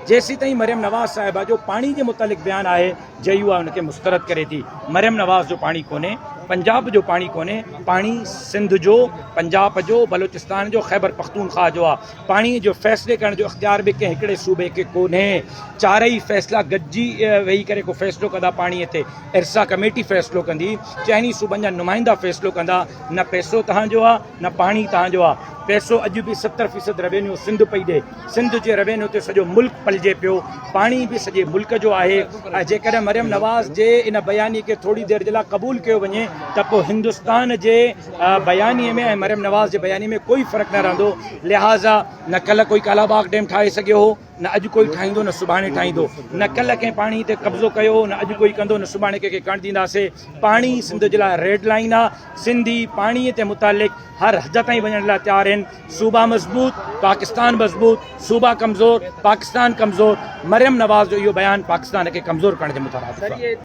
جيسيتائين مريم نواز صاحبه جو پاڻي جي متعلق بيان آهي، جي يو آء ان کي مسترد ڪري ٿي. مريم نواز جو پاڻي ڪونهي، پنجاب جو پاڻي ڪونهي، پاڻي سنڌ جو، پنجاب جو، بلوچستان جو، خيبر پختونخواهه جو آ. پاڻي جو فيصلي ڪرڻ جو اختيار به ڪنهن هڪڙي صوبي کي ڪونهي. چارئي فيصلا گڏجي ويهي ڪري ڪو فيصلو ڪندا پاڻي تي. ارسا ڪميٽي فيصلو ڪندي، چئني صوبن جا نمائندا فيصلو ڪندا. نه پئسو توهان جو آ، نه پاڻي توهان جو آ. پئسو اڄ به 70% روينيو سنڌ پئي ڏي. سنڌ جي روينيو تي سڄو ملڪ پلجي پيو. پاڻي به سڄي ملڪ جو آهي ۽ جيڪڏهن مريم نواز جي ان بيانيي کي ٿوري دير جي لاء قبول ڪيو وڃي ته پوء هندستان جي بيانيي ۾ ۽ مريم نواز جي بيانيي ۾ ڪوئي فرق نه رهندو. لهٰذا نه ڪلهه ڪوئي ڪالا باغ ڊيم ٺاهي سگهيو هو، نه اڄ ڪوئي ٺاهيندو نه سڀاڻي ٺاهيندو. نه ڪلهه ڪنهن پاڻي تي قبضو ڪيو هو، نه اڄ ڪوئي ڪندو نه سڀاڻي ڪنهن کي ڪرڻ ڏينداسي. پاڻي سنڌ جي لاء ريڊ لائين آ. سنڌي پاڻي تي متعلق هر حد تائين وڃڻ لاء تيار آهن. صوبا مضبوط، پاڪستان مضبوط، صوبا ڪمزور، پاڪستان ڪمزور، مريم نواز جو اهو بيان پاڪستان کي ڪمزور ڪرڻ جي مترادف آهي.